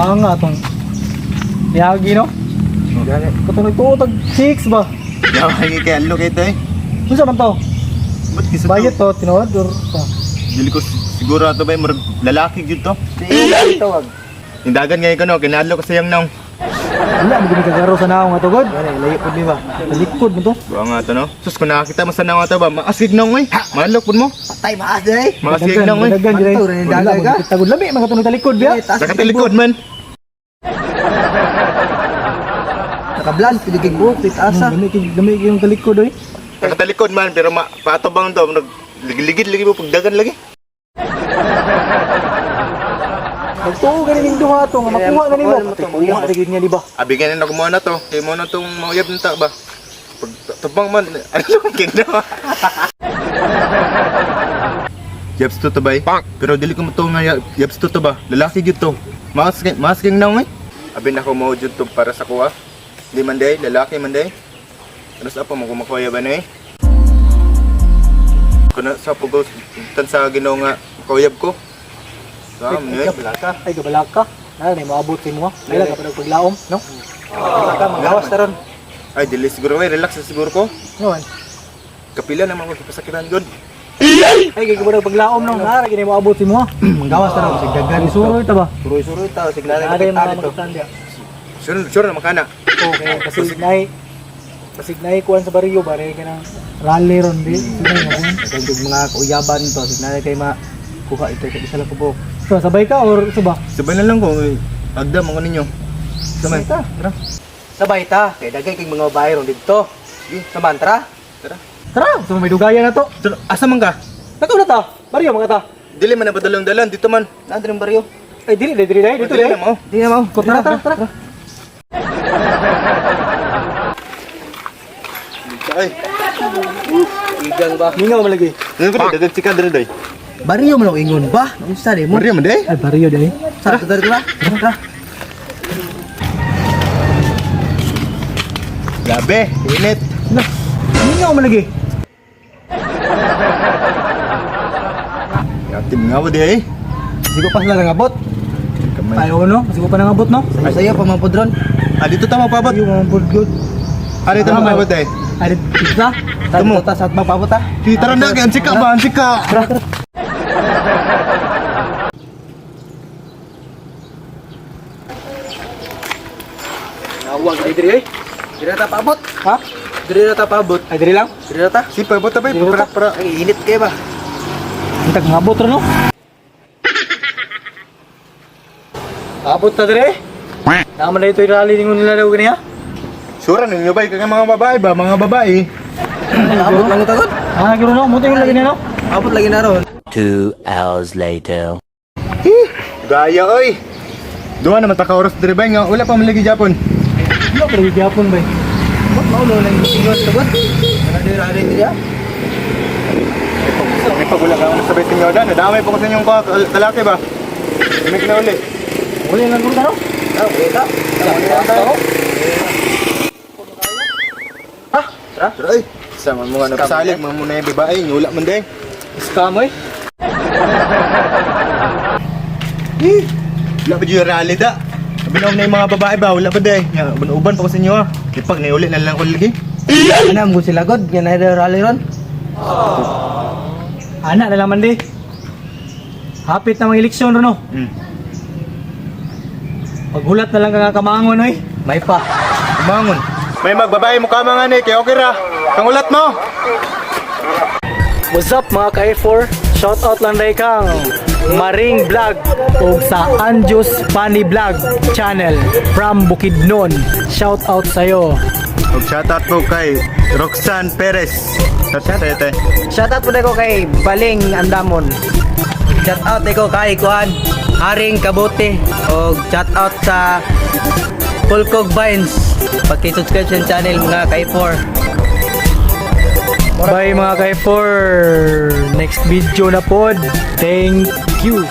Nga atong Yagi no? Gani. Katong nagtuo tag 6 ba? Yaw kay allo kay to eh. Unsa man to? Ba't kisa to? Bayot to tinuod or sa? Dili ko siguro ato ba murag lalaki gyud to. Tawag. Indagan ngayon ko no, kinadlo ko sa iyang naong. Wala mo gani kagaro sa naong ato god. Gani, layo pud ni ba? Talikod mo to. Buwa nga to no. Sus kung nakakita mo sa naong ato ba, maasig naong eh. Malok pud mo. Patay maas diri. Maasig naong eh. Daghan diri. Manto, rin, Wala dagan mo ka. kita gud lami mga tunong talikod biya. Nakatalikod man. Nakablan piligig buhok pit asa. Lami kay lami kay yung talikod oy. Nakatalikod man pero ma paatubang to murag ligid lagi mo pagdagan lagi. Nagtuo gani ning duha to nga makuha na nimo. Kuha na gid niya di ba? Abi ganin ako muna to. Kay mo na tong mauyab nta ba. Pag tubang man, ano kang kigna. Yaps to to bay. Pero dili ko mo nga yaps to to ba. Lalaki gyud to. Mas mas king naong eh. Abi na ko mo jud to para sa kuha. Di man day, lalaki man day. Ano sa pa mo kumakuha ba na eh? Kuna sa pugos tan sa Ginoo nga kauyab ko. Sa Ay, eh. Kabalaka. Ay gabalak ka. Na na moabot sa imo. Ay ka pa paglaom, no? Kabalaka manggawas taron. Ay dili siguro eh, relax na siguro ko. No man. Kapila naman ko pasakitan gud. Ay kay kabalo paglaom no. Na ra gini moabot sa imo. Manggawas taron sig daghan. Suroy ta ba? Suroy-suroy ta sig nanay Ada yung mga makita dito. makitaan diya. Sure, sure na makana. Okay, kasi nay basig nay kuan sa baryo bare kanang rally ron di. Sige na kuan. Daghan jud mga kauyaban to sig nanay kay ma kuha ito sa isa lang kubok. So sabay ka or suba? Sabay na lang ko. Eh. Agdam ako ninyo. Sabay. ta. Tara. Sabay ta kay daghay kay mga babae ron didto. Sige. Saman tara. Tara. Tara, so may dugayan na to. Tara, asa man ka? Nakaw na ta. Baryo mga ta. Dili man na padalong dalan dito man. Naa diri baryo. Ay dili dili dili dito Dili dili. na mo. Di na mao. Tara tara tara. Ay. Igang ba? Mingaw man lagi. Ano ko dagan sika diri day. Baryo man ang ingon ba? Unsa di mo? Maria man day. Ay baryo dili. Sa tara tara. Tara. Grabe, init. Na. Mingaw man lagi. Yatim nga ba day? Sigo pa sila nangabot. Kamay. Ay no, sigo pa nangabot no. Sayo sayo pa man pudron. Ah, dito ta mapabot. Ayo mga good. Ah, dito mapabot day. Ay dito ta. Tumo. Ta sa mapabot ta. Di tara na kay ang sika ba, ang sika. Tara tara. Nawag di diri oy. Diri ta paabot. Ha? Diri na ta paabot. Ay dili lang. Diri na ta. Si pabot ta bay, Dito para para. Ang init kay ba? Intag ngabot ra no. Abot ta dire. Naman na ito rally ningon nila daw ganiya. Sure ninyo bay kay mga babae ba, mga babae. Abot lang ta gud. Ah, giro no, mo lagi niya no. Abot lagi na ron. 2 hours later. Gaya oy. Duha naman ta ka oras diri bay nga wala pa man lagi Japon. Wala pa rin gyapon bay. Bot maulo lang ingon ta gud. Ana diri ana diri. ah. May pagula ka na sabay sa inyo dan. Nadamay po ko sa inyong kalaki ba. Imik na uli. Wala lang guro no. Ah, wait ta. Tara. Tara ay. Sama mo nga nagsalig mo muna yung babae, wala man day. Scam oy. Eh, wala pa dyan rally da. Sabi na na yung mga babae ba, wala pa day. Nga, uban pa ko sa inyo ah. Di pag naiuli na lang ko lagi. Ana mo sila gud nga na diri rally ron. Ana na laman di. Hapit na mga eleksyon ro no. Paghulat na lang ka nga kamangon oy. May pa. Umangon. May magbabae mo ka mga ni, kaya okay ra. Kangulat mo. What's up mga ka-A4? Shout out lang day kang Maring Vlog o sa Anjos Funny Vlog channel from Bukidnon. Shout out sa'yo. Og shoutout po kay Roxanne Perez. Shoutout sa'yo te. Shout out po ko kay Baling Andamon. Shout out ko kay Kuan Haring Kabuti og shout out sa Pulkog Vines. Paki-subscribe sa channel mga kay 4. Bye mga ka-A4. Next video na pod. Thank you.